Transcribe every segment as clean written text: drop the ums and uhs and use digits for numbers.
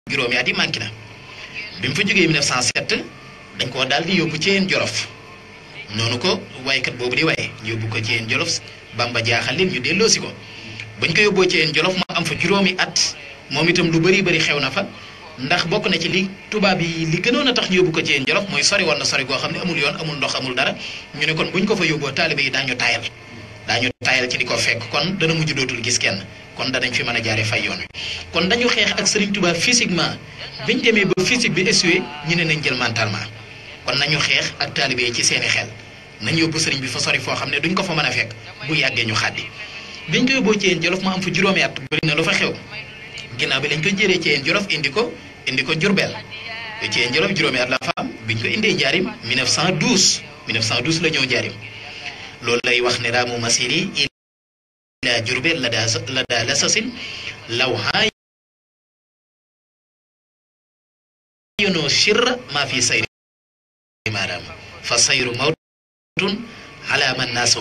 juróomi at yi manqué na bi mu fa jógee 1907 dañ koo daal di yóbbu ci yéen Jolof noonu ko waykat boobu di waye yóbbu ko ci yéen Jolof Bamba jaaxal leen ñu delloosi ko bañ ko yóbboo ci yéen Jolof mu am fa juróomi at moom itam lu bëri xew na fa ndax bokk na ci li tubaab yi li gënoon a tax ñu yóbbu ko ci yéen Jolof mooy sori woon na sori goo xam ne amul yoon amul ndox amul dara ñu ne kon buñ ko fa yóbboo taalibe yi daañu tayal ci di ko fekk kon dana mujj dootul gis kenn kon danañ fi mën a jaaree fay yoon wi kon dañu xeex ak Serigne Touba physiquement biñ demee ba physique bi essuvé ñu ne nañ jël mentalement kon nañu xeex ak taalibe yi ci seeni xel nañ yóbbu Serigne bi fa sori foo xam ne duñ ko fa mën a fekk bu yàggee ñu xàddi biñ ko yóbboo ci yéen Jolof mu am fa juróomi at bëri na lu fa xew ginnaaw bi lañ ko jëlee ci yéen Jolof indi ko Jurbel ci yéen Jolof juróomi at la fa am biñ ko indee Njaarim 1912 la ñëw Njaarim loolu lay wax ne raamu masiri ila Jurbel la daa lasasin law haayonoo shirra maa fi sayri maanaam fa sayru mawtun ala man naasu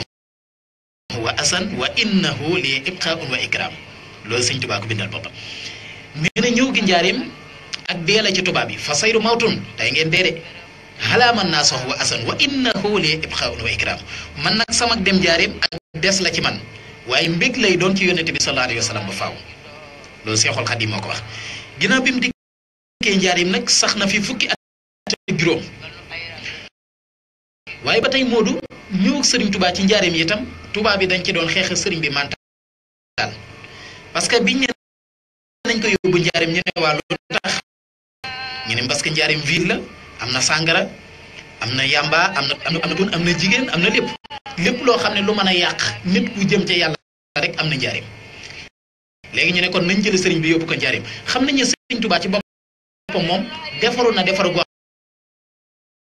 wa asan wa innahu li ibqaun wa ikram loolu Sëñ Tuubaa ko bindal boppam nee na ñëw gi Njaarim ak dee la ci tubaab yi fa sayru mawtun day ngeen dee de ala man naasu wa asan wa innahu li ibqaun wa ikram man nag sama dem Njaarim ak des la ci man waaye mbég lay doon ci yonente bi sallallahu alayhi wa sallam ba faaw loolu Seexul Xadiim moo ko wax ginnaaw bi mu dikkee Njaarim nag sax na fi fukki at ak juróom waaye ba tey Moodu ñëw Sëriñ Touba ci Njaarim yi itam tubaab bi dañ ci doon xeex sëriñ bi mental parce que biñ ne nañ ko yóbbu Njaarim ñu ne waa lu tax ñu ne parce que Njaarim ville la am na sàngara am na yamba am na jigéen am na lépp loo xam ne lu mën a yàq nit ku jëm ca yàlla rek am na Njaarim léegi ñu ne kon nañ jël sëriñ bi yóbbu ko Njaarim xam nañ ne Sëriñ Touba ci boppam moom defaru goo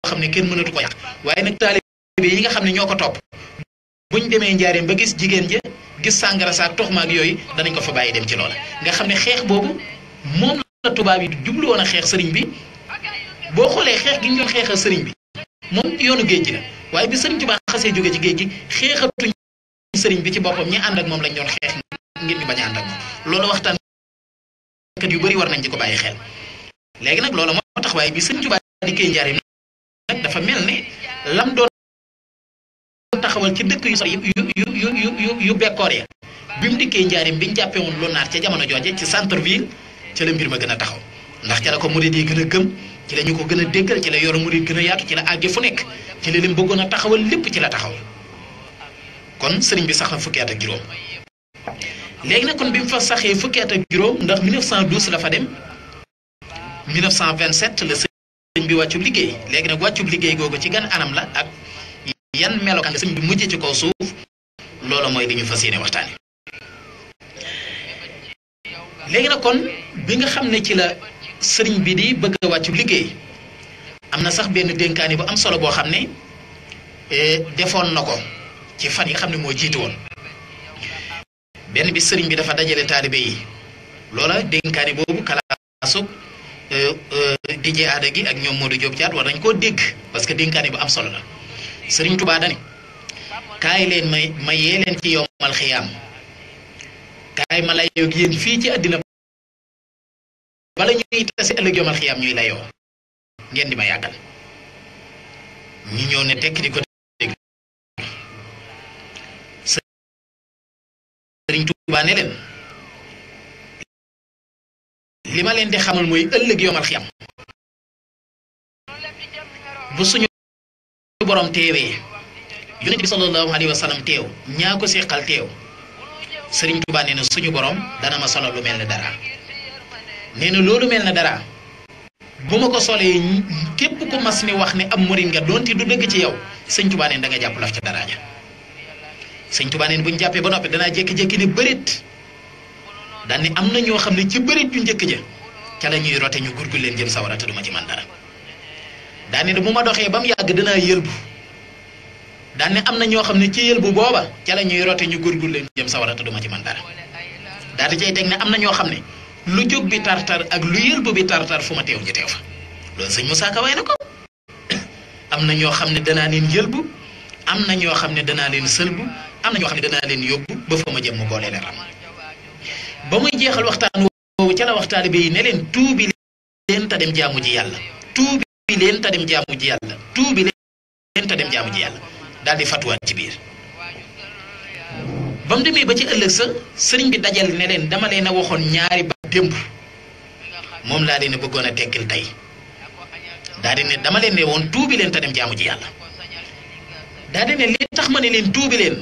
xam ne kenn mënatu ko yàq waaye nag taalibe yi nga xam ne ñoo ko topp buñ demee Njaarim ba gis jigéen ja gis sàngara saak toxmaak yooyu danañ ko fa bàyyi dem ci loola nga xam ne xeex boobu moom la tubaab yi jublu woon a xeex sëriñ bi boo xoolee xeex gi ñu doon xeexal sëriñ bi moom yoonu géej gi la waaye bi Sëriñ Tuubaa xasee jóge ci géej gi xeexatuñ sëriñ bi ci boppam ñi ànd ak moom lañ doon xeex ngir ñu bañ a ànd ak moom loolu waxtaan kat yu bëri war nañ ci ko bàyyi xel léegi nag loolu moo tax waaye bi Sëriñ Tuubaa dikkee Njaarim nag dafa mel ne lam doon taxawal ci dëkk yu sori yu bekkoor ya bi mu dikkee Njaarim biñ jàppee woon lu naat ca jamono jooje ci centre ville ca la mbir ma gën a taxaw ndax ca la ko murid yi gën a gëm ci la ñu ko gën a déggal ci la yoru murid gën a yaatu ci la àgge fu nekk ci la lim bëggoon a taxawal lépp ci la taxawal kon sëriñ bi sax na fukki at ak juróom léegi nag kon bi mu fa saxee fukki at ak juróom ndax 1912 la fa dem 1927 la sëriñ bi wàccub liggéey léegi nag wàccub liggéey googu ci gan anam la ak yan melokaan la sëriñ bi mujjee ci kaw suuf loolu mooy li ñu fas yéene waxtaane léegi nag kon bi nga xam ne ci la sëriñ bi di bëgg a wàccub liggéey am na sax benn dénkaani bu am solo boo xam ne defoon na ko ci fan yi nga xam ne moo jiitu woon benn bi sëriñ bi dafa dajale taalibe yi loola dénkaani boobu kalaasug dijee aada gi ak ñoom Modou Diop Thiat war nañ koo dégg parce que dénkaani bu am solo la sëriñ Touba dani kaay leen ma yee leen ci yowmal xiyaam kaay ma layoo ak yéen fii ci àddina bala ñuy tase ëllëg yowmal xiyaam ñuy layoo ngeen di ma yàggal ñu ñëw ne tekk di ko dégg sëriñ Touba ne leen li ma leen di xamal mooy ëllëg yowmal xiyaam bu suñu borom teewee yonent bi sallallahu alayhi wa sallam teew ñaa ko seqal teew sëriñ Touba nee na suñu borom dana ma solo lu mel ne dara nee na loolu mel ne dara bu ma ko solee képp ku mas ni wax ne am murid nga doonte du dëgg ci yow sëñ Touba nee da nga jàpp laf ca daraaja sëñ Touba nee bu ñu jàppee ba noppi danaa jékki-jékki ne bërit daan ne am na ñoo xam ne ci bërit yu njëkk ja ca la ñuy rote ñu gurgul leen jëm sawara te duma ci man dara daan ne bu ma doxee ba mu yàgg danaa yëlbu daan ne am na ñoo xam ne ci yëlbu booba ca la ñuy rote ñu gurgul leen jëm sawara te duma ci man dara daal di cay teg ne am na ñoo xam ne lu jóg bi tartar ak lu yëlbu bi tartar fu ma teew ñu teew fa loolu sëñ Moussa Ka way na ko am na ñoo xam ne danaa leen yëlbu am na ñoo xam ne danaa leen sëlbu am na ñoo xam ne danaa leen yóbbu ba fa ma jëm mu boole leen ram ba muy jeexal waxtaan woowu ca la waxtaale bi ne leen tuubi leen te dem jaamu ji yàlla tuubi leen te dem jaamu ji yàlla tuubi leen te dem jaamu ji yàlla daal di fatuwaat ci biir ba mu demee ba ci ëllëg sa sëriñ bi dajal ne leen dama leen a waxoon ñaari ba démb moom laa leen a bëggoon a tekkil tey daal di ne dama leen ne woon tuubi leen te dem jaamu ji yàlla daal di ne li tax ma ne leen tuubi leen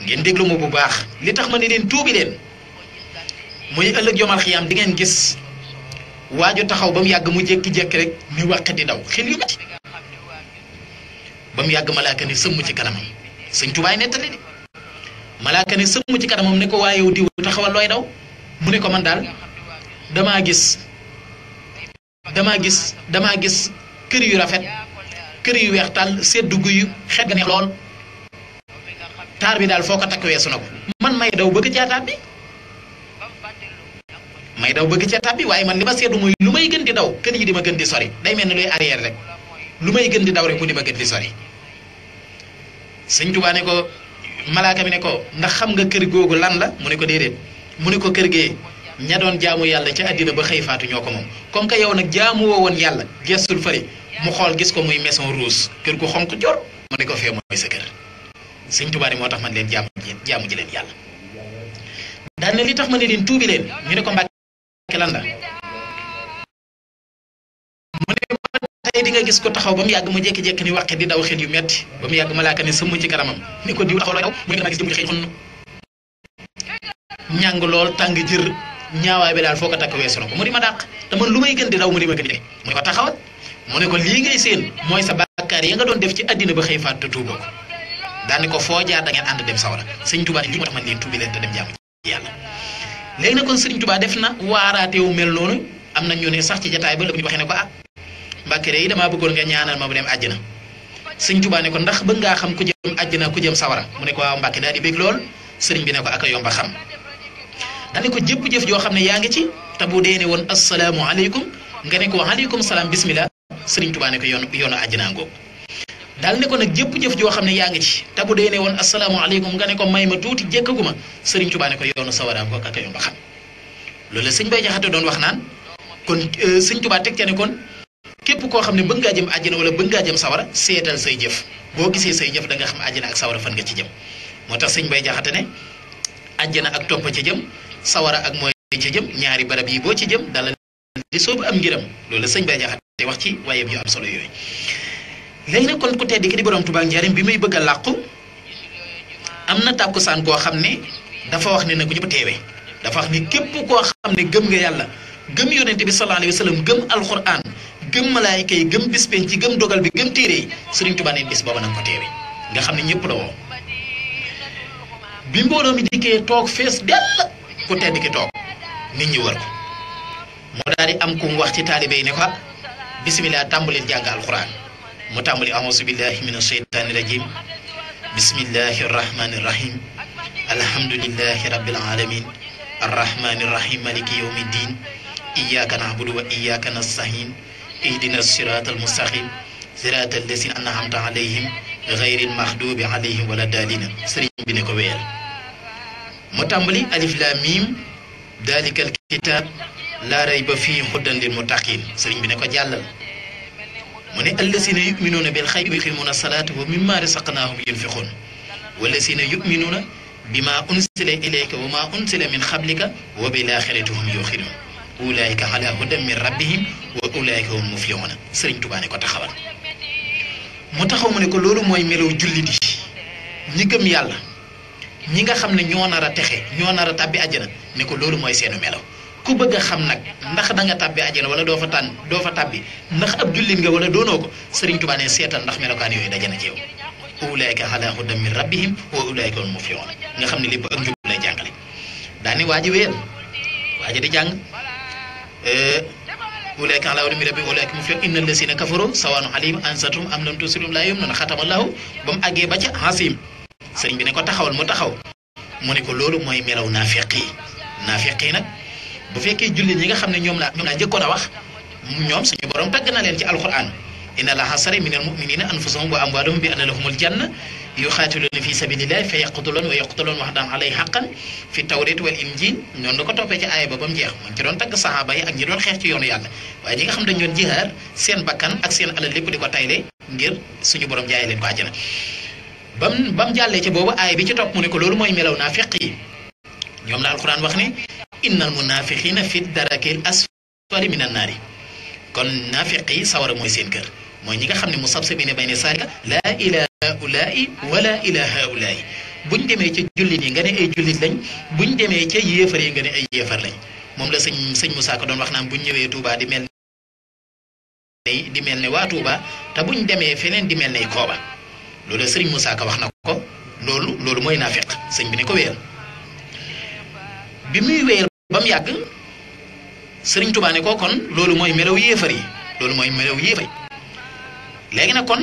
ngeen déglu ma bu baax li tax ma ne leen tuubi leen muy ëllëg yomal xiyaam di ngeen gis waaju taxaw ba mu yàgg mu jékki-jékki rek ni wàq di daw xel yu metti ba mu yàgg malaaka ne sëmm ci kanamam sëñ Tubaay nettali de malaaka ne sëmm ci kanamam ne ko waayew diw taxawal looy daw mu ne ko man daal damaa gis kër yu rafet kër yu weex tàll seddu guyu xet ga neex lool taar bi daal foo ko takk weesu na ko man may daw bëgg caataat bi waaye man li ma seetlu mooy lu may gën di daw kër yi di ma gën di sori day mel ni luy arrière rek lu may gën di daw rek mu di ma gën di sori sëñ Tuubaa ne ko malaaka mi ne ko ndax xam nga kër googu lan la mu ne ko déedéet mu ne ko kër gee ña doon jaamu yàlla ca àddina ba xëy faatu ñoo ko moom comme que yow nag jaamu woo woon yàlla gestul fëri mu xool gis ko muy maison rouge kër gu xonq jor mu ne ko fee mooy sa kër sëñ Tuubaa ne moo tax man leen jaamu ji leen yàlla daan ne li tax ma ne leen tuubi leen ñu ne ko Mbàkke lan la mu ne ba tey di nga gis ko taxaw ba mu yàgg mu jékki-jékki ni waqe di daw xel yu metti ba mu yàgg malaaka ne sëmm ci kanamam ni ko diw taxaw looy daw mu ne ko gis jëm ci xëy xonn ñàng lool tàng jër ñaawaay bi daal foo ko takk weesu na ko mu di ma dàq te man lu may gën di daw mu di ma gën di mu ne ko taxawal mu ne ko lii ngay séen mooy sa bàkkaar ya nga doon def ci àddina ba xëy faat te tuuboo ko daane ko foo jaar da ngeen ànd dem sawara sëñ Tuubaa ne lii moo tax man leen tuubi leen te dem jaamu ci yàlla léegi nag kon sëriñ Tuubaa def na waaraatewu mel noonu am na ñu ne sax ci jataay ba la ñu waxee ne ko ah Mbàkke yi damaa bëggoon nga ñaanal ma bu dem àjjana sëñ Tuubaa ne ko ndax bëgg ngaa xam ku jëm àjjana ku jëm sawara mu ne ko waaw Mbàkke daal di bég lool sëriñ bi ne ko ak a yomba xam daane ko jëpp jëf joo xam ne yaa ngi ci te bu dee ne woon asalaamu aleykum nga ne ko aleykum salaam bismillah sëriñ Tuubaa ne ko yoonu àjjana ngóob daal ne ko nag jëpp jëf joo xam ne yaa ngi ci te bu dee ne woon asalaamu aleykum nga ne ko may ma tuuti jékkaguma sëriñ Tuubaa ne ko yoonu sawara ngóob ak a yomba xam loolu la sëñ Bay Jaxate doon wax naan kon sëñ Tuubaa teg ca ne kon képp koo xam ne bëgg ngaa jëm àjjana wala bëgg ngaa jëm sawara seetal say jëf boo gisee say jëf da nga xam àjjana ak sawara fan nga ci jëm moo tax sëñ Bay Jaxate ne àjjana ak topp ci jëm sawara ak mooy ci jëm ñaari barab yi boo ci jëm dala di soobu am ngiram loolu la sëñ Bay Jaxate wax ci waayam yu am solo yooyu léegi nag kon ku tedd ki di borom Tuubaa njariñ bi muy bëgg a làqu am na tàkkusaan koo xam ne dafa wax ne na ku ñëpp teewee dafa wax ni képp koo xam ne gëm nga yàlla gëm yonente bi sallallahu alayhi wa sallam gëm alquran gëm malaayika yi gëm bis penc ci gëm dogal bi gëm téere yi sëriñ Tuubaa ne bis booba nanga ko teewee nga xam ne ñëpp la woo bi mbooloo mi dikkee toog fees dell ku tedd ki toog nit ñi wër ko mu daal di am ku mu wax ci taalibe yi ne ko bismillah tàmbalil jàng alquran mu tàmbali auzu billahi min asheytaani rajim bismillahi arrahmani irrahim alhamdulillahi rabbil alamin arrahmani irrahim maliki yawmi ddin iyyaka na'budu wa iyyaka nasta'in ihdina sirata almustaqim sirata allazina an'amta alayhim ghayril maghdubi alayhim wala dalina sëriñ bi ne ko wéyal mu tàmbali alif lam mim dalikal kitab la rayba fii hudan lil muttaqin sëriñ bi ne ko jàllal mu ne allazina yu'minuna bil ghaybi wa yuqimuna salata wa mimma razaqnahum yunfiqun wallazina yu'minuna bima unsila ilayka wa ma unsila min qablika wa bil akhirati hum yuqinun ulaika ala hudan min rabbihim wa ulaika hum muflihun sëriñ Tuubaa ne ko taxawal mu taxaw mu ne ko loolu mooy melow jullit yi ñi gëm yàlla ñi nga xam ne ñoo nar a texe ñoo nar a tàbbi àjjana ne ko loolu mooy seenu melaw ku bëgg a xam nag ndax da nga tàbbi àjjana wala doo fa tàbbi ndax ab jullit nga wala doonoo ko sëriñ Tuubaa ne seetal ndax melokaan yooyu daje na ci yow ulaayka ala hudan min rabbihim wa ulaayka hum muflihun nga xam ne lépp ak njub lay jàngale daani waa ji wéyal waa ji di jàng ulaayka ala hudan min rabbihim wa ulaayka hum muflihun inna allazina kafaru sawaa'un alayhim anzartum am lam tunzirhum laa yu'minuun xatamallahu ba mu àggee ba ca hasim sëriñ bi ne ko taxawal mu taxaw mu ne ko loolu mooy melaw naafiq yi nag bu fekkee jullit ñi nga xam ne ñoom laa njëkkoon a wax ñoom suñu borom tagg na leen ci alquran inna allaha ashtara minal mu'minina anfusahum wa amwalahum bi anna lahumul janna yuxaatiluuna fi sabilillahi fa yaqtuluuna wa yuqtaluuna wa'dan alayhi haqqan fi tawreet wal injil noonu la ko toppee ci aaya ba mu jeex mu ci doon tagg saxaaba yi ak ñi doon xeex ci yoonu yàlla waaye ñi nga xam dañ doon jihaar seen bakkan ak seen alal lépp di ko tayle ngir suñu borom jaay leen ko àjjana bam jàllee ci boobu aaya bi ci topp mu ne ko loolu mooy melaw naafiq yi ñoom la alquran wax ne innal munafiqina fi darakil asfali minan naari kon naafiq yi sawara mooy seen kër mooy ñi nga xam ne musabsabina bayna saalika laa ilaa haulaai wala ilaa haulaai buñ demee ca jullit yi nga ne ay jullit lañ buñ demee ca yéefar yi nga ne ay yéefar lañ moom la sëñ Moussa ko doon wax naan buñ ñëwee Touba di mel ne waa Touba te buñ demee feneen di mel ne kooba loolu sëriñ Moussa ko wax na ko loolu mooy naafiq sëñ bi ne ko wéyal bi muy wéyal ba mu yàgg sëriñ Touba ne ko kon loolu mooy melaw yéefar yi loolu mooy melaw yéefar yi léegi nag kon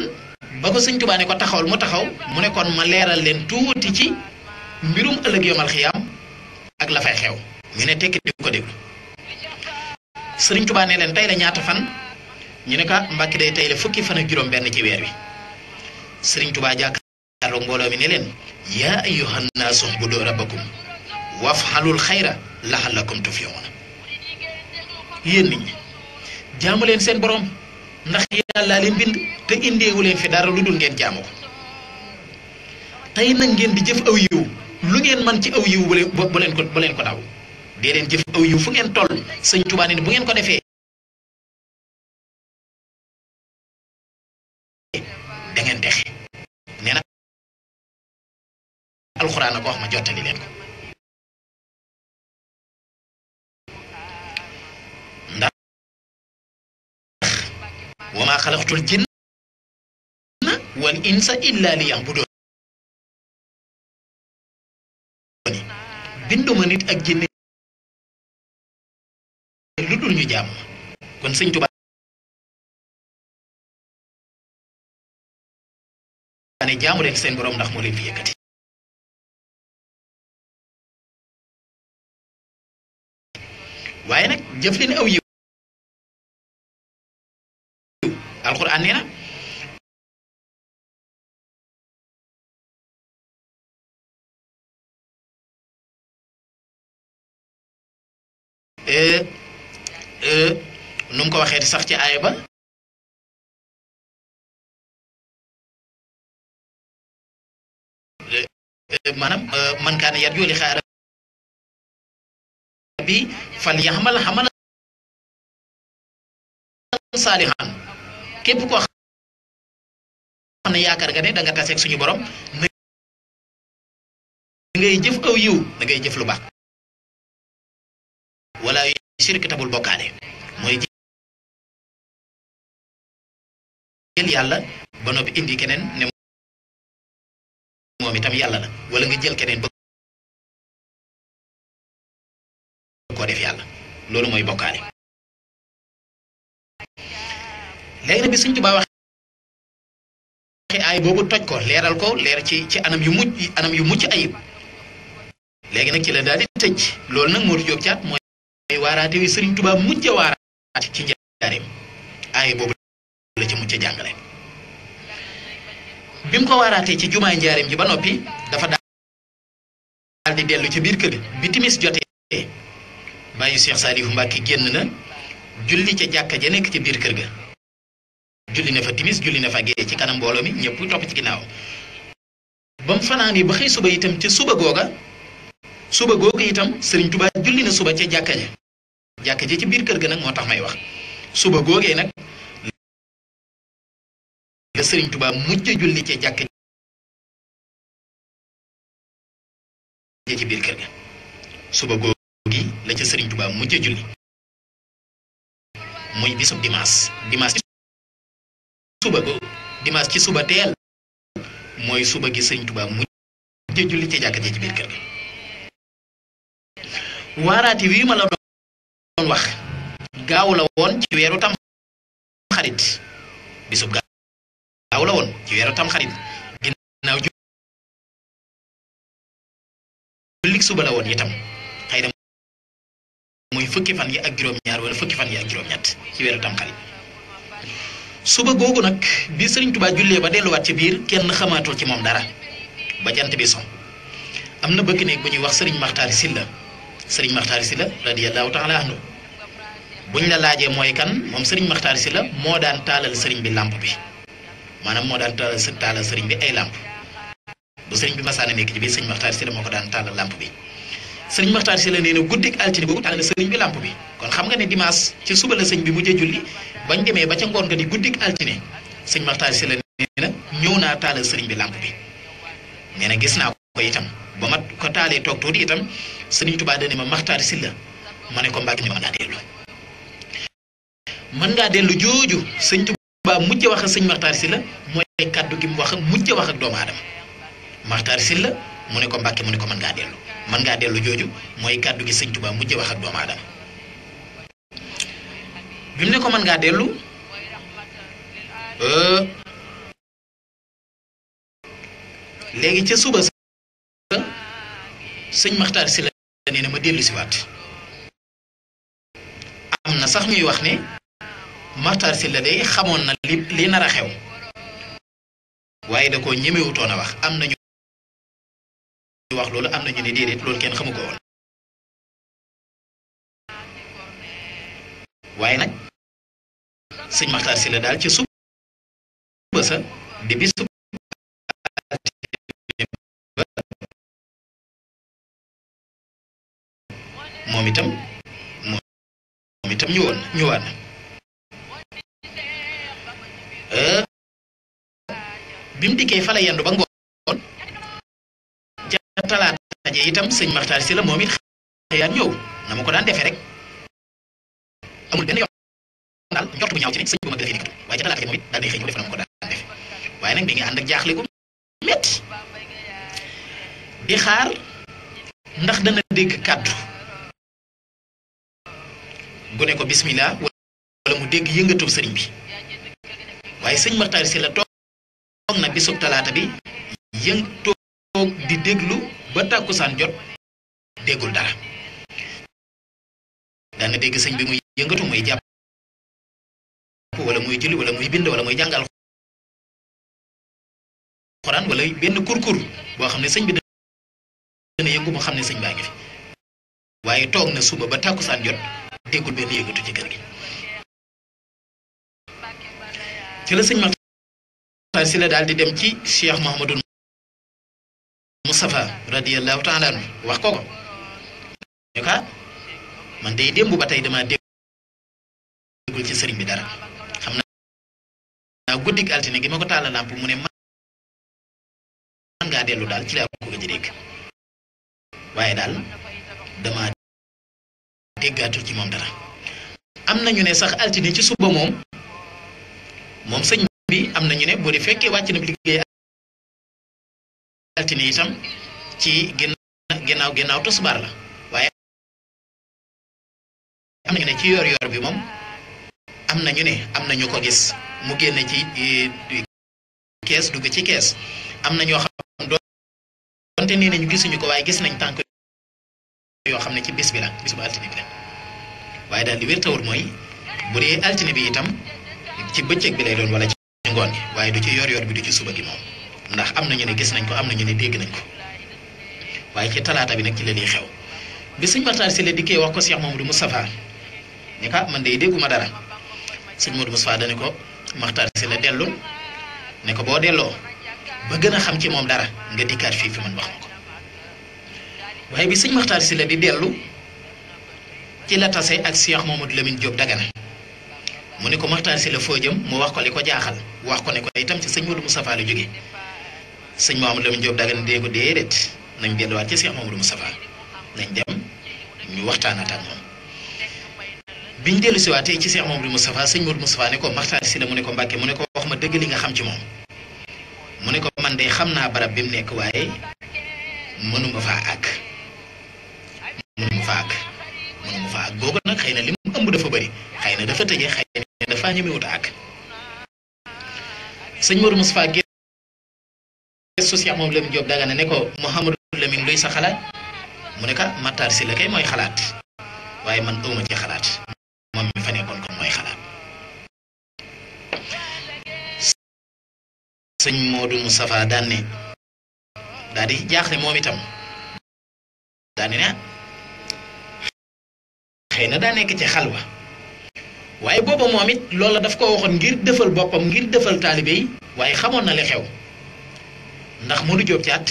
ba ko sëñ Touba ne ko taxawal mu taxaw mu ne kon ma leeral leen tuuti ci mbirum ëllëg yomal xiyaam ak la fay xew ñu ne tekki di ko déglu sëriñ Touba ne leen tey la ñaata fan ñu ne ko Mbàkke day tey la fukki fan ak juróom benn ci weer wi sëriñ Touba jàkkaarloo mbooloo mi ne leen yaa ayyuhan naasu u'budu rabbakum waf'alul xayra la'allakum tuflihun yéen nit ñi jaamu leen seen borom ndax yàlla leen bind te indeewu leen fi dara lu dul ngeen jaamu ko tey nag ngeen di jëf aw yiw lu ngeen man ci aw yiw bu leen ko daw dee leen jëf aw yiw fu ngeen toll sëñ Tuubaa ne bu ngeen ko defee da ngeen texe nee na alxuraan a ko wax ma jottali leen ko ndax wa maa xalaqtul jinna wal insa illa liya'budun binduma nit ak jinne lu dul ñu jàmm kon sëñ Tuubaa ne jaamu leen seen borom ndax moo leen fi yëkkati waaye nag jëf leen aw yiw alxuraan nee na nu mu ko waxee di sax ci aaya ba maanaam man kaana yarjuu liqaa'a rabbihi falyaxmal xamalan saalihan képp koo xam ne yaakaar nga ne da nga taseeg suñu borom da ngay jëf aw yiw da ngay jëf lu baax wala shirk tabul bokkaale mooy jël yàlla ba noppi indi keneen ne moom itam yàlla la wala nga jël keneen ba koo def yàlla loolu mooy bokkaale léegi nag bi Sëñ Tuubaa waxee ay boobu toj ko leeral ko leer ci anam yu mucc ayib léegi nag ci la daal di tëj loolu nag Modou Diop Thiat mooy waaraate wi Sëriñ Tuubaa mujj a waaraate ci njaareem ay boobu la ci mujj a jàngale bi mu ko waaraatee ci jumaay njaareem ji ba noppi dafa daal di dellu ci biir kër bi timis jotee bàyyi Cheikh Saliou Mbacke génn na julli ca jàkka ja nekk ci biir kër ga julli na fa timis julli na fa gee ci kanam mbooloo mi ñëpp topp ci ginnaaw ba mu fanaani ba xëy suba itam ca suba googa itam Sëriñ Tuubaa julli na suba ca jàkka ja ci biir kër ga nag moo tax may wax suba googee nag la Sëriñ Tuubaa mujj julli ca jàkka ja ci biir kër ga suba googi la ca Sëriñ Tuubaa mujj julli muy bisub dimanche ci suba teel mooy suba gi Sëriñ Tuubaa mujj julli ca jàkka ja ci biir kër ga waaraati wi ma la doon wax gaaw la woon ci weeru tam xarit bisub gaaw la woon ci weeru tam xarit ginnaaw jullik suba la woon itam xëy na muy fukki fan yi ak juróom-ñaar wala fukki fan yi ak juróom-ñett ci weeru tam xarit suba googu nag bi Sëriñ Tuubaa jullee ba delluwaat ci biir kenn xamaatul ci moom dara ba jant bi so am na bëkk néeg bu ñuy wax sëriñ Maxtaar Silla radiyallahu taala anhu buñ la laajee mooy kan moom sëriñ Maxtaar Silla moo daan taalal sëriñ bi làmp bi maanaam moo daan taalal sëriñ bi ay làmp bu sëriñ bi masaana nekk ci biir sëriñ Maxtaar Silla moo ko daan taalal làmp bi sëriñ Maxtaar Silla nee na guddik altine boobu taalal sëriñ bi làmp bi kon xam nga ne dimanche ci suba la sëñ bi mujjee julli bañ demee ba ca ngoon nga di guddik altine sëñ Maxtaar Silla nee na ñëw naa taalal sëriñ bi làmp bi nee na gis naa ko itam ba ma ko taalee toog tuuti itam sëriñ Tuubaa dane ma Maxtaar Silla ma ne ko Mbàkke mën ngaa dellu jooju sëñ Tuubaa mujj wax ak sëñ Maxtaar Silla mooy kàddu gi mu wax mujj wax ak doomu aadama Maxtaar Silla mu ne ko Mbàkke mu ne ko mën ngaa dellu jooju mooy kàddu gi sëñ Tuubaa mujj wax ak doomu aadama bi mu ne ko mën ngaa dellu léegi ca suba sa sëñ Maxtaar Silla nee na ma dellu si waat am na sax ñuy wax ne Maxtaar Silla day xamoon na li nar a xew waaye da koo ñemewutoon a wax am na ñu wax loolu am na ñu ne déedéet loolu kenn xamu ko woon waaye nag sëñ Maxtaar Silla daal ci suba sa di bisu moom itam ñëwaat na bi mu dikkee fa la yendu ba ngoon ca talaata je itam sëñ Maxtaar Silla moom it xëyaat ñëw na ma ko daan defee rek amul benn yoon daal njort bu ñaaw ci ne sëñ bu mag dafay nekkatu waaye ca talaata je moom it daal day xëy ñëw def na ma ko daan defee waaye nag mi ngi ànd ak jaaxle gu metti di xaar ndax dana dégg kàddu gu ne ko bismillah wala mu dégg yëngatub sëriñ bi waaye sëñ Maxtaar Silla toog na bisub talaata bi toog di déglu ba tàkkusaan jot déggul dara daana dégg sëñ bi muy yëngatu muy jàpp wala muy julli wala muy bind wala muy jàngal xoraan wala benn kurkur boo xam ne sëñ bi dana yëngu mu xam ne sëñ baa ngi fi waaye toog na suba ba tàkkusaan jot déggul benn yëngatu ci kër gi ci la sëñ Maxtaar Silla daal di dem ci Cheikh Mouhamadul Moustapha radiyallahu taala anhu wax ko ne ko man day démb ba tey dama déggul ci sëriñ bi dara xam naa guddik altine gi ma ko taal lamp mu ne man ngaa dellu daal ci laa ko gëj a dégg waaye daal dama déggaatul ci moom dara am nañu ne sax altine ci suba moom sëñ bi am nañu ne boo di fekkee wàcc na liggéey altine itam ci ginnaaw tisbaar la waaye am nañu ne ci yor bi moom am nañu ne am nañu ko gis mu génne ci kees dugg ci kees am na ñoo xam doonte nee nañu gisuñu ko waaye gis nañ tànk yoo xam ne ci bis bi la bisu altine bi la waaye daal li wér tawur mooy bu dee altine bi itam ci bëccëg bi lay doon wala ci ngoon gi waaye du ci yor bi du ci suba gi moom ndax am nañu ne gis nañ ko am nañu ne dégg nañ ko waaye ci talaata bi nag ci la liy xew bi sëñ Maxtaar Silla dikkee wax ko Cheikh Mamadou Moustapha ni ka man day dégguma dara sëñ Mamadou Moustapha dane ko Maxtaar Silla dellul ne ko boo delloo ba gën a xam ci moom dara nga dikkaat fii fi man wax ma ko waaye bi sëñ Maxtaar Silla di dellu ci la tase ak Cheikh Mamadou Lamine Diop Dagana mu ne ko Maxtaar Silla foo jëm mu wax ko li ko jaaxal wax ko ne ko itam ci sëñ Mamadou Moustapha la jóge sëñ Mamadou Lamine Diop Dagana dee ko déedéet nañ delluwaat ci Cheikh Mamadou Moustapha nañ dem ñu waxtaanaat ak moom biñ dellu si waatee ci Cheikh Mamadou Moustapha sëñ Mamadou Moustapha ne ko Maxtaar Silla mu ne ko Mbàkke mu ne ko wax ma dëgg li nga xam ci moom mu ne ko man de xam naa barab bi mu nekk waaye mënuma faa àgg googu nag xëy na li mu ëmb dafa bëri xëy na dafa tëje xëy na dafa ñemewut a àgg sëñ Mamadou Moustapha gestu Cheikh Mamadou Lamine Diop Dagana ne ko Mouhamadou Lamine luy sa xalaat mu ne ko Maxtaar Silla kay mooy xalaat waaye man ëwma ci xalaat moom mi fa nekkoon kon mooy xalaat sëñ Mamadou Moustapha daan daal di jaaxle moom itam daal di ne xëy na daa nekk ci xalwa waaye booba moom it loola daf ko waxoon ngir defal boppam ngir defal taalibe yi waaye xamoon na li xew ndax Modou Diop Thiat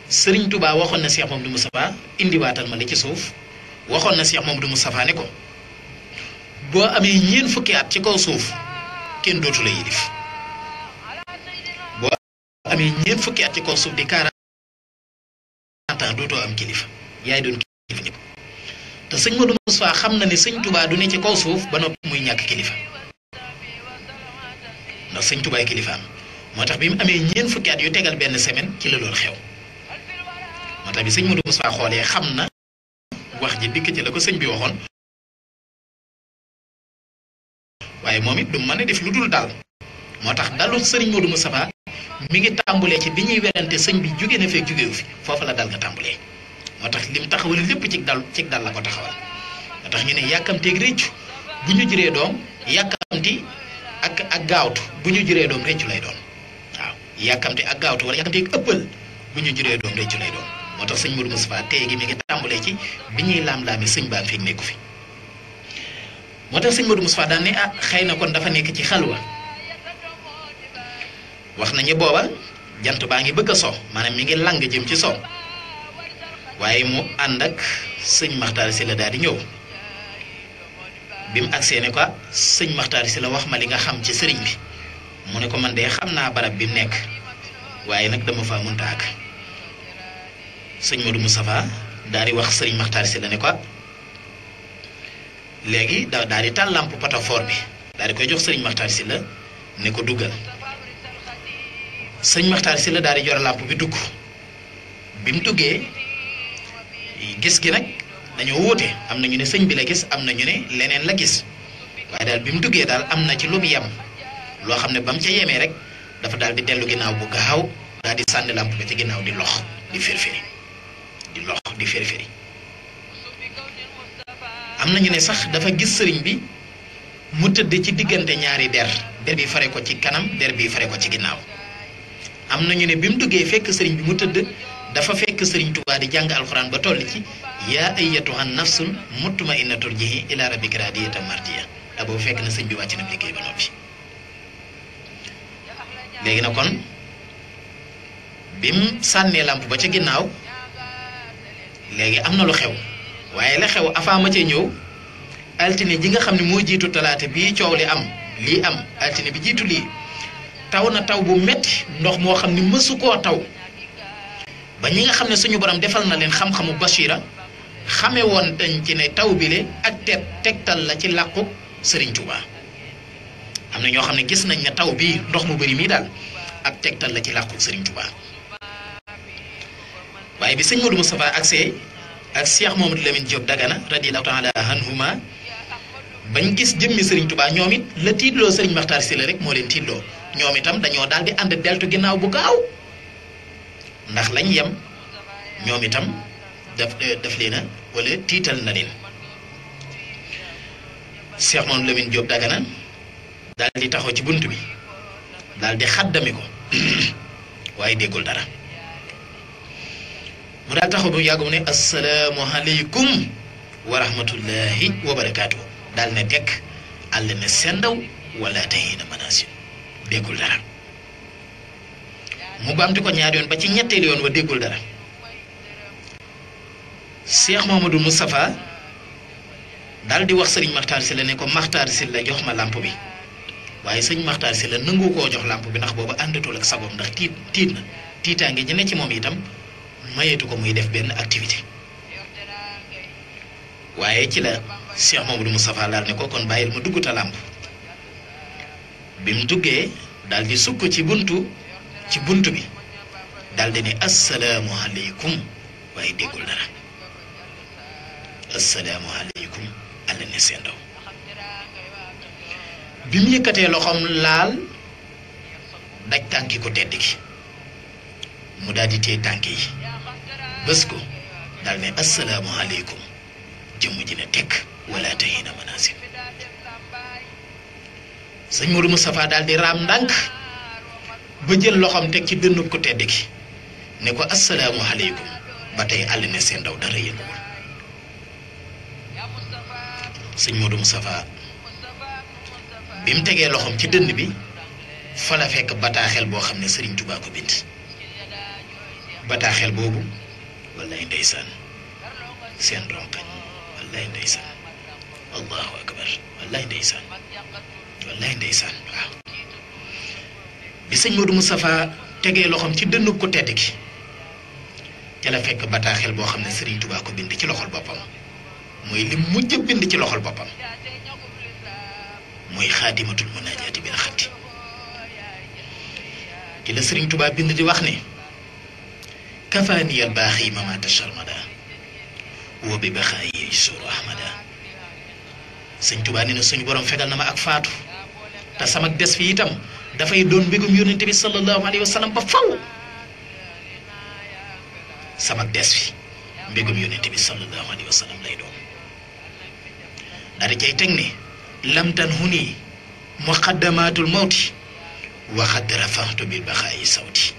Serigne Touba waxoon na Cheikh Mamadou Moustapha indiwaatal ma li ci suuf waxoon na Cheikh Mamadou Moustapha ne ko boo amee ñeen fukki at ci kaw suuf kenn dootu la yilif boo amee ñeen fukki at ci kaw suuf di 40 ans dootoo am kilifa yaay doon kilifa ñëpp te sëñ Modou Moustapha xam na ne sëñ Touba du ne ci kaw suuf ba noppi muy ñàkk kilifa ndax sëñ Touba kilifaam moo tax bi mu amee ñeen fukki at yu tegal benn semaine ci la loolu xew moo tax bi sëñ Modou Moustapha xoolee xam na wax ji dikk ci la ko sëñ bi waxoon waaye moom it du mën a def lu dul dal moo tax dalul sëriñ Modou Moustapha mi ngi tàmbulee ci bi ñuy werante sëñ bi jóge na fekk jógewu fi foofu la dal nga tàmbulee moo tax lim taxawal lépp ci dal la ko taxawal moo tax ñu ne yàkkamteeg réccu bu ñu juree doom yàkkamti ak gaawtu bu ñu juree doom réccu lay doon waaw yàkkamti ak gaawtu wala yàkkamteeg ëppal bu ñu juree doom réccu lay doon moo tax sëñ Modou Moustapha tey gi mi ngi tàmbulee ci bi ñuy laam-laame sëñ baa fi nekku fi moo tax sëñ Modou Moustapha daan ne xëy na kon dafa nekk ci xalwa wax nañu booba jant baa ngi bëgg a so maanaam mi ngi lang jëm ci so waaye mu ànd ak sëñ Makhtar Sylla daal di ñëw bi mu agsee ne ko sëñ Makhtar Sylla wax ma li nga xam ci sëriñ bi mu ne ko man de xam naa barab bi mu nekk waaye nag dama faa mënta àgg sëñ Modou Moustapha daal di wax sëriñ Makhtar Sylla ne ko léegi daal di taal lampe potofort bi daal di koy jox sëriñ Makhtar Sylla ne ko duggal sëñ Makhtar Sylla daal di yor lampe bi dugg bi mu duggee gis gi nag dañoo wóote am na ñu ne sëñ bi la gis am na ñu ne leneen la gis waaye daal bi mu duggee daal am na ci lu mu yem loo xam ne ba mu ca yemee rek dafa daal di dellu ginnaaw bu gaaw daal di sànni lampe bi ci ginnaaw di lox di firfiri di lox di firfiri am na ñu ne sax dafa gis sëriñ bi mu tëdd ci diggante ñaari der bi fare ko ci kanam der bi fare ko ci ginnaaw am na ñu ne bi mu duggee fekk sëriñ bi mu tëdd dafa fekk sëriñ Tuubaa di jàng alxuraan ba toll ci yaa ayyatuhan nafsul mutma'innatul jihi ila rabbika radiyatan mardiya da boobu fekk na sëñ bi wàcc na liggéey ba noppi léegi na kon bi mu sànnee làmp ba ca ginnaaw léegi am na lu xew waaye la xew avant ma cee ñëw altine ji nga xam ne moo jiitu talaata bii coow li am lii am altine bi jiitu lii taw na taw bu metti ndox moo xam ne mësu koo taw ba ñi nga xam ne suñu borom defal na leen xam-xamu basira xame woon dañ ci ne taw bi le ak tegtal la ci làqu Serigne Touba am na ñoo xam ne gis nañ ne taw bii ndox mu bëri mii daal ak tegtal la ci làqu Serigne Touba waaye bi sëñ Modou Moustapha agsee ak Cheikh Mamadou Lamine Diop Dagana radiyallahu ta'ala anhuma bañ gis jëmmi Serigne Touba ñoom it la tiitloo Serigne Makhtar Sylla rek moo leen tiitloo ñoom itam dañoo daal di ànd deltu ginnaaw bu gaaw ndax lañ yem ñoom itam daf leen a wala tiital na leen Cheikh Mamadou Lamine Diop Dagana daal di taxaw ci bunt bi daal di xaddami ko waaye déggul dara mu daal taxaw bu yàggu mu ne assalaamu aleykum wa rahmatullahi wa barakaatu daal ne tekk àll ne sendaw wala tey na manaasin déggul dara mu baamti ko ñaar yoon ba ci ñetteelu yoon wa déggul dara Cheikh Mamadou Moustapha daal di wax sëriñ Makhtar Sylla ne ko Makhtar Sylla jox ma lampe bi waaye sëñ Makhtar Sylla nangu koo jox lampe bi ndax boobu àndatul ak sagoom ndax tiit na tiitaange ji ne ci moom itam mayeetu ko muy def benn activité waaye ci la Cheikh Mamadou Moustapha daal ne ko kon bàyyil ma dugg ta lampe bi mu duggee daal di sukk ci buntu bi daal di ne assalaamu aleykum waaye déggul dara assalaamu aleykum àlla ne seen ndaw bi mu yëkkatee loxoom laal daj tànki ko tedd ki mu daal di téye tànk yi bés ko daal ne assalaamu aleykum jëmm ji ne tekk wala tahina manasib sëñ Modou Moustapha daal di raam ndànk ba jël loxoom teg ci dënnub ko tedd ki ne ko assalaamu aleykum ba tey àll ne seen ndaw dara yënguwul sëñ Modou Moustapha bi mu tegee loxoom ci dënn bi fa la fekk bataaxel boo xam ne Serigne Touba ko bind bataaxel boobu wallaay ndeysaan seen ronkañ wallaay ndeysaan allahu akbar wallaay ndeysaan waaw bi sëñ Modou Moustapha tegee loxoom ci dënn ko tedd ki ca la fekk bataaxel boo xam ne Serigne Touba ko bind ci loxol boppam mooy li mujj bind ci loxol boppam mooy xaadimatul munaajaati bil xatti ci la Serigne Touba bind di wax ne kafaaniyal baaxi mamaata sharmada wa bi baxaayi suru ahmada sëñ Touba nee na suñu borom fegal na ma ak faatu te sama des fi itam dafay doon mbégum yónnente bi sallallahu alayhi wa sallam ba faw sama des fi mbégum yónnente bi sallallahu alayhi wa sallam lay doon daal di cay teg ne lamtan huni muqaddamatul mawti wa xad rafaxtu bil baxaayi sawti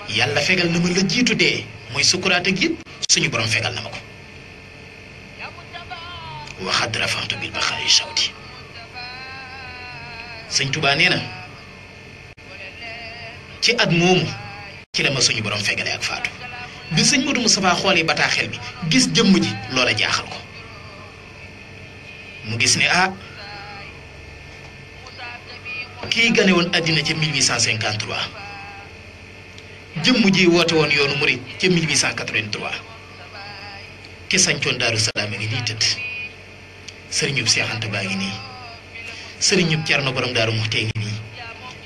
yàlla fegal na ma la jiitu dee mooy sukuraat ak yëpp suñu borom fegal na ma ko wa xad rafaxtu bil baxaayi sawti sëñ Touba nee na ci at moomu ci la ma suñu borom fegale ak faatu bi sëñ Modou Moustapha xoolee bataaxel bi gis jëmm ji loola jaaxal ko mu gis ne kii gane woon àddina ca 1853 jëmm ji woote woon yoonu murit ca 1883 ki sañcoon Daaru Salaam a ngi nii tëdd sëriñub Seex Anta baa ngi nii sëriñub Cerno borom Daaru Muxti ngi nii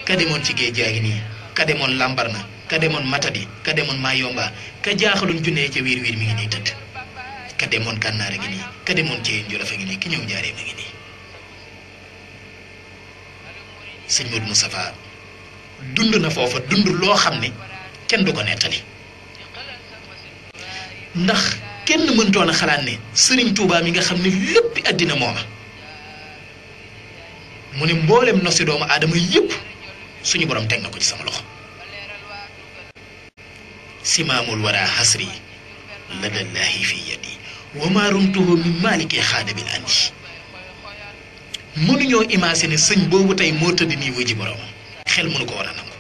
ka demoon ci géej gaa ngi nii ka demoon Lambarna ka demoon Matadi ka demoon Mayomba ka jaaxaloon junnee ca wiir wiir mi ngi nii tëdd ka demoon Kànnaar a ngi nii ka demoon ci Jolof a ngi nii ki ñëw Njaaréem a ngi nii sëñ Modou Moustapha dund na foofa dund loo xam ne kenn du ko nettali ndax kenn mëntoon a xalaat ne Serigne Touba mi nga xam ne lépp àddina mooma mu ne mboolem nosi doomu aadama yëpp suñu borom teg na ko ci sama loxo simaamul wara hasri ladallahi fi yadi wa ma rumtuhu min maliki xaadabil andi mënuñoo imaginer sëñ boobu tey moo tëdd nii wuy ji borom xel mënu ko war a nangu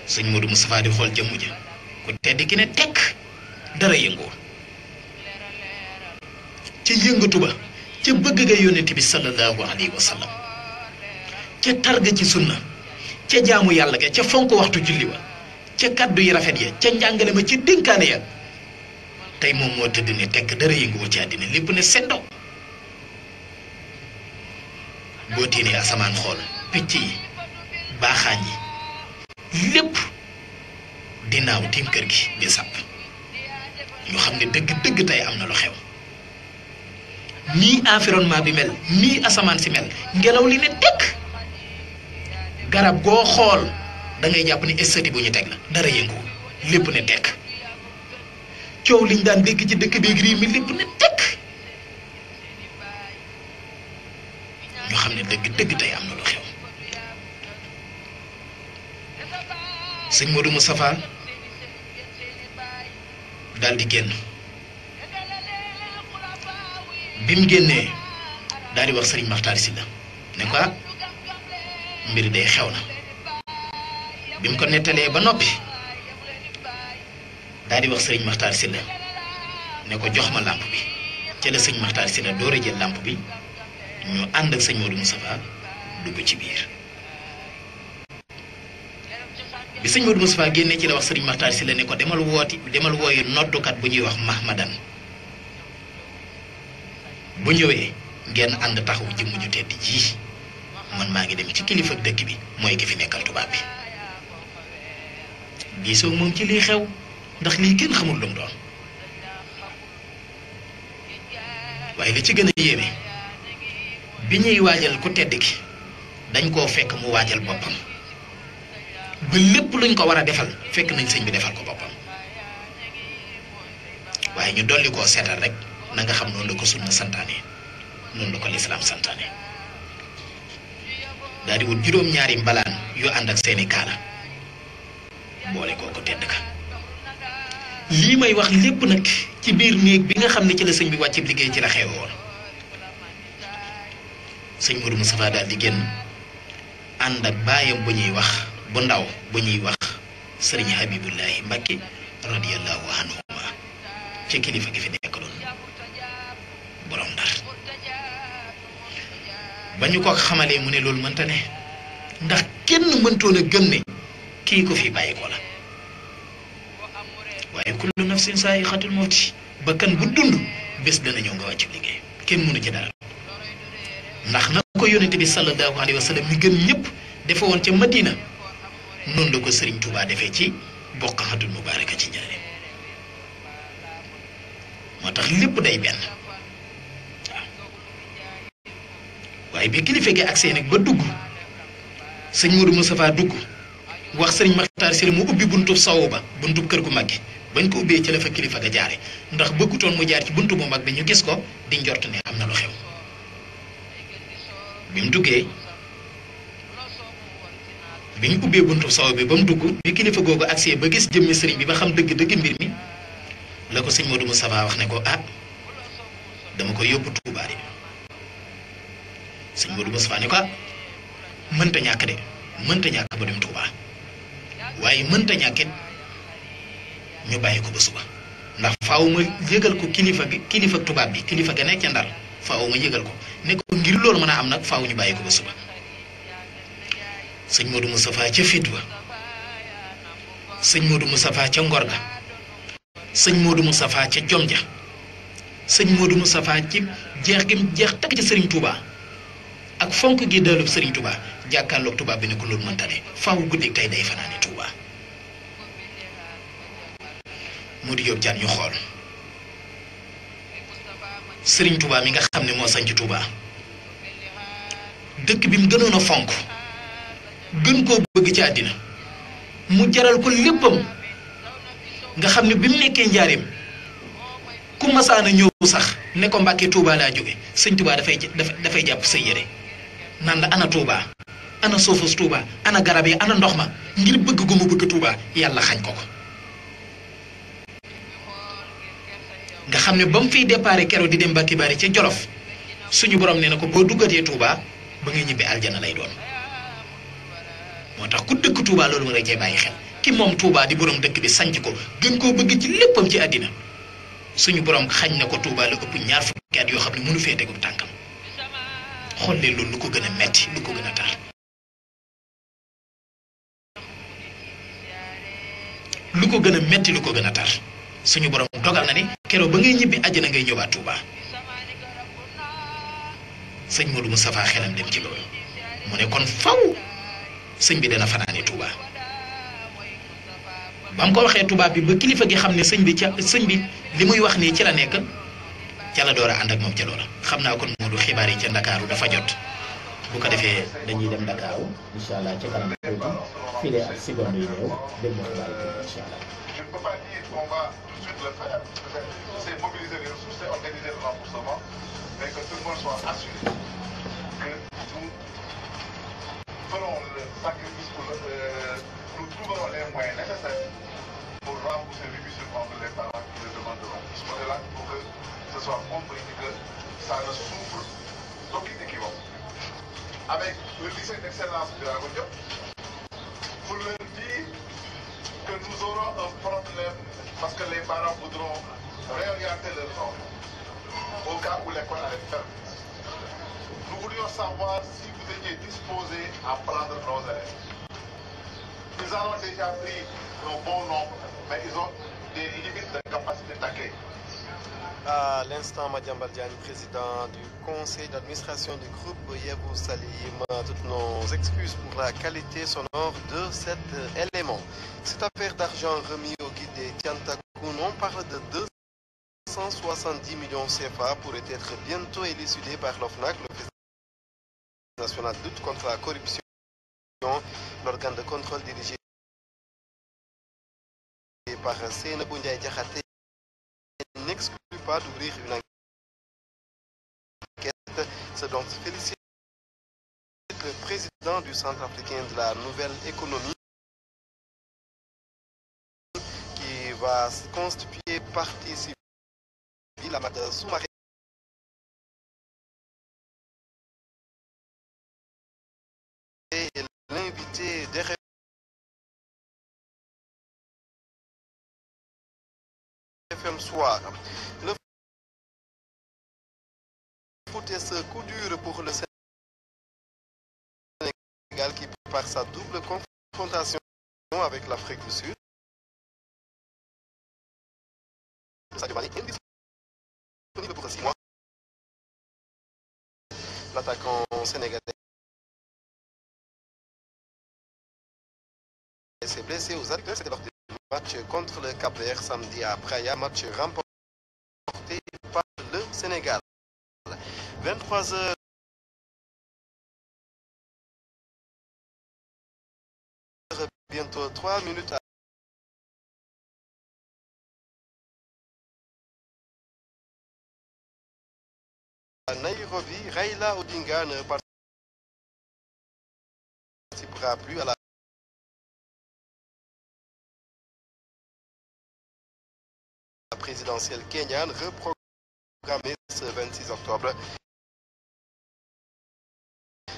sëñ Modou Moustapha di xool jëmm ja ku tedd ki ne tekk dara yëngoo ca yëngatu ba ca bëgg ga yónnent bi sallallahu alayhi wa sallam ca targa ci sunna ca jaamu yàlla ga ca fonk waxtu julli wa ca kaddu yi rafet ya ca njàngale ma ca dénkaane ya tey moom moo tëdd ne tekk dara yënguwul ci àddina lépp ne seddoo boo tiinee asamaan xool picc yi baaxaañ yi lépp dinaaw tiim kër gi di sàpp ñu xam ne dëgg tey am na lu xew nii environnement bi mel nii asamaan si mel ngelaw li ne tekk garab goo xool da ngay jàpp ni estati bu ñu teg la dara yënguwul lépp ne tekk coow liñ daan dégg ci dëkk beeg réew mi lépp ne tekk ñu xam ne dëgg tey am na lu xew sëñ Modou Moustapha daal di génn bi mu génnee daal di wax Serigne Makhtar Sylla ne ko mbir day xew na bi mu ko nettalee ba noppi daal di wax Serigne Makhtar Sylla ne ko jox ma làmp bi ca la sëñ Makhtar Sylla door a jël làmp bi ñu ànd ak sëñ Modou Moustapha dugg ci biir bi sëñ Modou Moustapha génnee ci la wax Serigne Makhtar Sylla ne ko demal wooyu noddukat bu ñuy wax Mahmadan bu ñëwee ngeen ànd taxaw jëmm ju tedd ji man maa ngi dem ci kilifa dëkk bi mooy ki fi nekkal tubaab bi diisoo moom ci lii xew ndax lii kenn xamul lu mu doon waaye li ci gën a yéeme bi ñuy waajal ku tedd ki dañ koo fekk mu waajal boppam ba lépp luñ ko war a defal fekk nañ sëñ bi defal ko boppam waaye ñu dolli koo seetal rek na nga xam noonu la ko sunna santaane noonu la ko lislaam santaane daal di wut juróom-ñaari mbalaan yu ànd ak seeni kaala boole kooku tedd ka lii may wax lépp nag ci biir néeg bi nga xam ne ci la sëñ bi wàcc liggéey ci la xewe woon sëñ Modou Moustapha daal di génn ànd ak baayam bu ñuy wax bu ndaw bu ñuy wax sëriñ Habibullahi Mbacke radiyallahu anhuma ci kilifa gi fi nekk doon borom Ndar ba ñu ko xamalee mu ne loolu mënta ne ndax kenn mëntoon a gëm ne kii ko fi bàyyi ko la waaye kullu nafsin saa'iqatul mawti bakkan bu dund bés dana ñëw nga wàcc liggéey kenn mënu ci dara ndax na ko yónnente bi sallallahu alayhi wa sallam mi gën ñëpp defe woon ca Madina noonu la ko Serigne Touba defee ci Boqatul Mubaraka ci Njaaréem moo tax lépp day benn waaw waaye bi kilifa gi agsee nag ba dugg sëñ Modou Moustapha dugg wax Serigne Makhtar Sylla mu ubbi buntub sawu ba buntub kër gu mag gi bañ ko ubbee ci la fa kilifa ga jaare ndax bëggutoon mu jaar ci buntu bu mag bi ñu gis ko di njort ne am na lu xew bi mu duggee bi ñu ubbee buntu saw bi ba mu dugg bi kilifa googu agsee ba gis jëmmi sëriñ bi ba xam dëgg-dëgg mbir mi la ko sëñ Modou Moustapha wax ne ko ah dama ko yóbbu Touba de sëñ Modou Moustapha ne ko ah mënta ñàkk de mënta ñàkk ba dem Touba waaye mënta ñàkkit ñu bàyyi ko ba suba ndax faaw ma yëgal ko kilifa tubaab bi kilifa ga nekk ca Ndar faaw ma yëgal ko ne ko ngir loolu mën a am nag faaw ñu bàyyi ko ba suba sëñ Modou Moustapha ca fit wa sëñ Modou Moustapha ca ngor ga sëñ Modou Moustapha ca jom ja sëñ Modou Moustapha ci jeex gi jeex takk ci Serigne Touba ak fonk gi delloo Serigne Touba jàkkaarloog tubaab bi ne ko loolu mënta ne faaw guddeeg tey day fanaane Touba Modou Diop Diagne ñu xool Serigne Touba mi nga xam ne moo sañc Touba dëkk bi mu gënoon a fonk gën koo bëgg ci àddina mu jaral ko léppam nga xam ne bi mu nekkee njaareem ku masaana ñëw sax ne ko Mbàkke Touba laa jóge sëñ Touba dafay jàpp sa yére naan la ana Touba ana suufus Touba ana garab yi ana ndox ma ngir bëgg gu mu bëgg Touba yàlla xañ ko ko nga xam ne ba mu fiy déparé kero di dem Mbàkke Bari ca Jolof suñu borom nee na ko boo duggatee Touba ba ngay ñibbi aljana lay doon moo tax ku dëkk Touba loolu war a cee bàyyi xel ki moom Touba di borom dëkk bi sanc ko gën koo bëgg ci léppam ci àddina suñu borom xañ na ko Touba la ëpp ñaar fukki at yoo xam ne mënu fee tegu tànkam xool leen loolu lu ko gën a metti lu ko gën a tar lu ko gën a metti lu ko gën a tar suñu borom dogal na ni keroog ba ngay ñibbi àjjana ngay ñëwaat Touba sëñ Modou Moustapha xelam dem ci loolu mu ne kon faw sëñ bi dana fanaane Touba ba mu ko waxee tubaab bi ba kilifa gi xam ne sëñ bi li muy wax nii ci la nekk ca la door a ànd ak moom ca loola xam naa kon Modou xibaar yi ca Ndakaaru dafa jot bu ko defee dañuy dem Ndakaaru incha allah ca kanam tuuti file ak seconde yi néew dem ba xibaar yi incha allah. Je ne peux pas dire qu'on va tout de suite le faire. C'est mobiliser les ressources et organiser le remboursement, mais que tout le monde soit assuré que nous ferons le sacrifice nous trouverons les moyens nécessaires pour rembourser l'humiliation de les parents qui le demanderont. Ce modèle-là, pour que ce soit compris que ça ne souffre d'aucune équivoque. Avec le lycée d'excellence de la Gaudiop, pour leur dire que nous aurons un problème parce que les parents voudront réorienter leur enfant au cas où l'école allait fermer. Nous voulions savoir si vous étiez disposés à prendre nos élèves. Ils en ont déjà pris un bon nombre, mais ils ont des limites de capacité d'accueil. À l'instant, Madiambal Diagne, président du conseil d'administration du groupe Yebou Salim, toutes nos excuses pour la qualité sonore de cet élément. Cette affaire d'argent remis au guide des Tiantakoun, on parle de 270 millions CFA, pourrait être bientôt élucidé par l'OFNAC, l'Office national de lutte contre la corruption, l'organe de contrôle dirigé par Seynabou Ndiaye Diakhaté n'exclut pas d'ouvrir une enquête, ce dont félicite le président du Centre africain de la nouvelle économie. va constituer partie civile à matière sous-marine. Et l'invité des FM Soir. Le foot est ce coup dur pour le Sénégal qui prépare sa double confrontation avec l'Afrique du Sud. Sadio Mané indisponible pour 6 mois. L'attaquant sénégalais s'est blessé aux adducteurs. C'était lors du match contre le Cap-Vert samedi à Praia, match remporté par le Sénégal. 23h. Bientôt 3 minutes à Nairobi. Raila Odinga ne participera plus à la présidentielle kenyane reprogrammée ce 26 octobre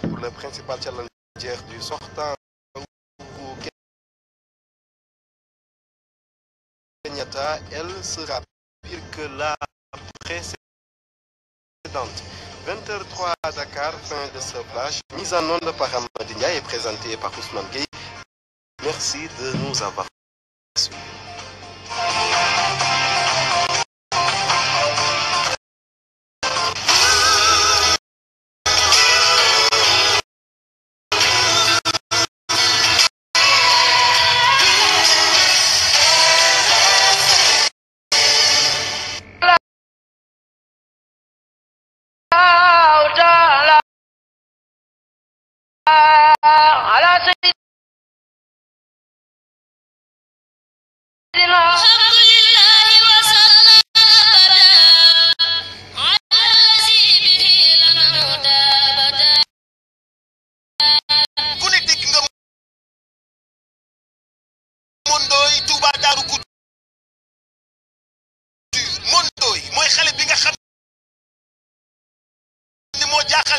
pour le principal challenger du sortant Kenyatta. Elle sera pire que la précédente. 20h03 à Dakar, fin de ce flash. Mise en onde par Hamadi Ndiaye et présentée par Ousmane Gueye. Merci de nous avoir suivis.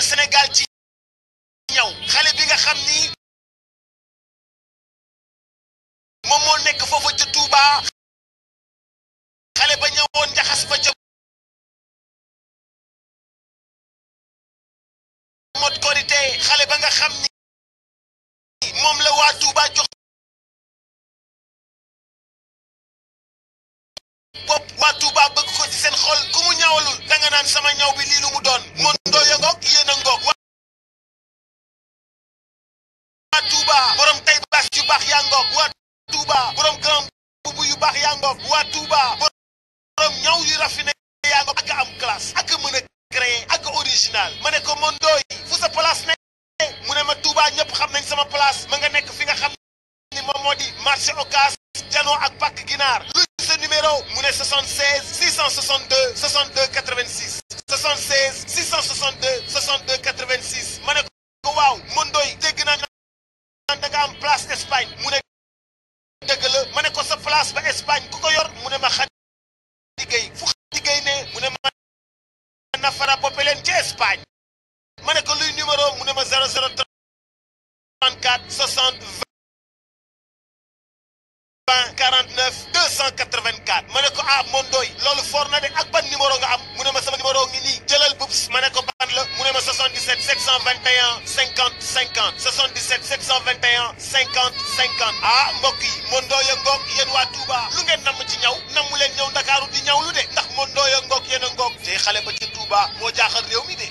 Sénégal ci ñaw xale bi nga xam ni moom moo nekk foofu ca Touba xale ba ñëwoon njaxas ba ca mot korité xale ba nga xam ni moom la waa Touba jox bopp waa Touba bëgg ko ci seen xol ku mu ñawalul da nga naan sama ñaw bi lii lu mu doon Mondo ya ngoog yéen a ngoog waa Touba borom tay baas yu baax yaa ngoog waa Touba borom grand bubu yu baax yaa ngoog waa Touba borom ñaw yu raffiné yaa ngoog ak am classe ak mën a créer ak original ma ne ko Mondo yi fu sa place ne mu ne ma Touba ñëpp xam nañ sama place ma nga nekk fi nga xam ni moom moo di marché Ocass janoo ak Pàkk Ginaar ce numéro mu ne 76 662 62 86 76 662 62 86 ma ne ko waaw Mondoy dégg naa da nga am place Espagne mu ne dëgg la ma ne ko sa place ba Espagne ku ko yor mu ne ma Xadi Gey fu Xadi Gey ne mu ne ma nafara boppe leen ci Espagne ma ne ko luy numéro mu ne ma 0034 60 49 284 ma ne ko ah Mondoy loolu for na de ak ban numéro nga am mu ne ma sama numéro ngi nii jëlal bubs ma ne ko ban la mu ne ma 77 721 50 50 77 721 50 50 ah mbokk yi Mondoy a ngoog yéen waa Touba lu ngeen namm ci ñaw namu leen ñëw Ndakaaru di ñaw lu de ndax Mondoy a ngoog yéen a ngoog te xale ba ci Touba moo jaaxal réew mi de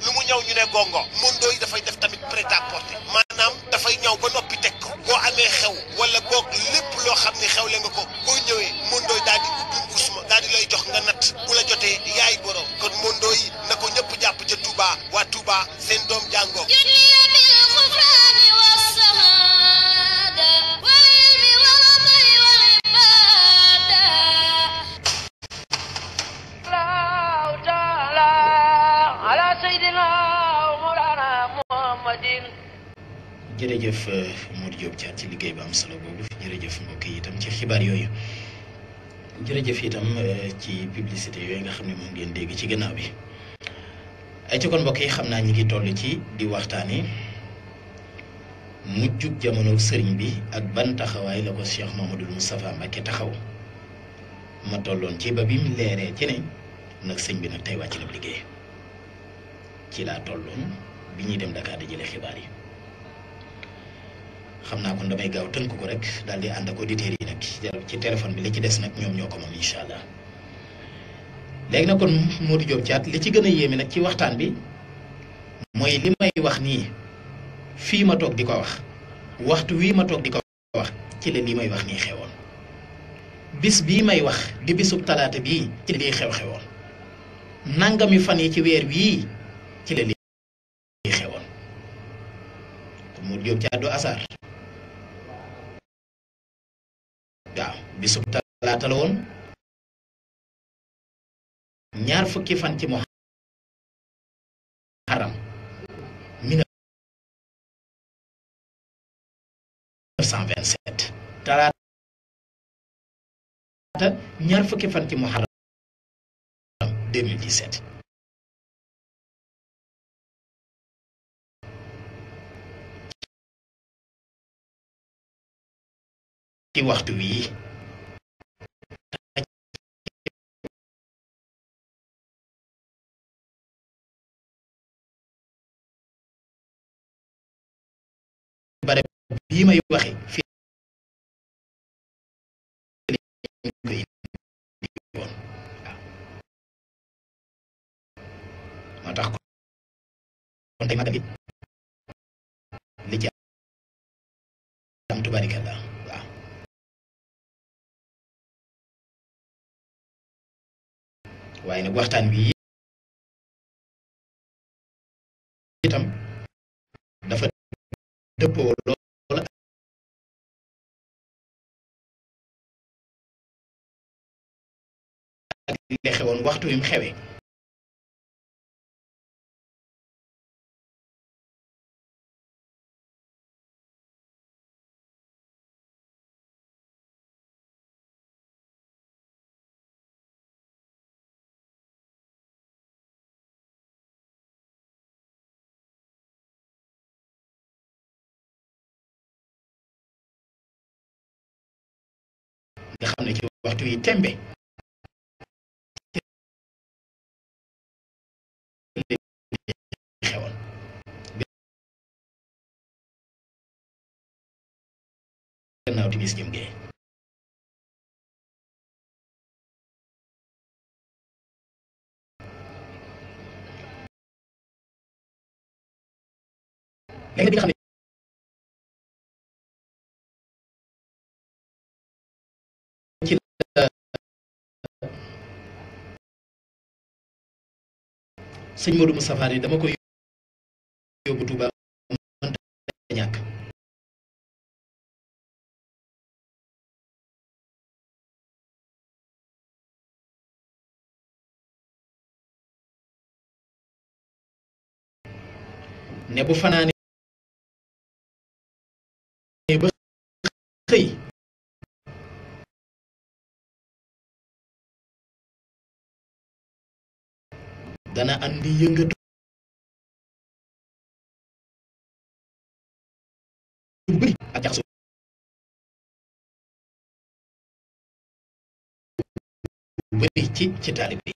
lu mu ñaw ñu ne gongo Mondoy dafay def tamit prêt-à-porter maanaam dafay ñaw ba noppi teg ko boo amee xew wala boog lépp loo xam ni xewle nga ko boo ñëwee Mondoy daal di ubbi usma daal di lay jox nga natt bu la jotee yaay borom kon Mondoy na ko ñëpp jàpp ca Touba waa Touba seen doom jàngoo jërëjëf Modou Diop Thiat ci liggéey bu am solo boobu jërëjëf mbokk yi itam ci xibaar yooyu jërëjëf itam ci publicité yooyu nga xam ne moom ngeen dégg ci gannaaw bi ay ci kon mbokk yi xam naa ñi ngi toll ci di waxtaani mujjug jamono sëriñ bi ak ban taxawaay la ko Cheikh Mouhamadoul Moustapha Mbacké taxaw ma tolloon ci ba bi mu leeree ci ne nag sëñ bi nag tey wàcc na liggéey ci laa tolloon bi ñuy dem Dakar di jële xibaar yi xam naa kon damay gaaw tënk ko rek daal di ànd ak auditeurs yi nag ci téléphone bi li ci des nag ñoom ñoo ko moom incha allah léegi nag kon Modou Diop Thiat li ci gën a yéeme nag ci waxtaan bi mooy li may wax nii fii ma toog di ko wax waxtu wii ma toog di ko wax ci la lii may wax nii xewoon bis bii may wax di bisub talaata bii ci la lii xewoon nangami fan yi ci weer wii ci la lii xewoon kon Modou Diop Thiat du asaar waaw bisub talaata la woon ñaar fukki fan ci Muharram 1927 talaata ñaar fukki fan ci Muharram 2017 ci waxtu wii bare bii may waxe fii ko indi woon moo tax kon tey magal gi li ci am tubaarikalla waaw waaye nag waxtaan wi itam dafa dëppoo lool ak li xewoon waxtu wi mu xewee nga xam ne ci waxtu yi tembe xewoon gannaaw timis jëm gee léegi nga xam ne sëñ Modou Moustapha yi dama koy yóbbu Touba mënta ñàkk ne bu fanaane ba xëy dana andi yëngatu yu bëri ak jaxasoo bëri ci taalibe yi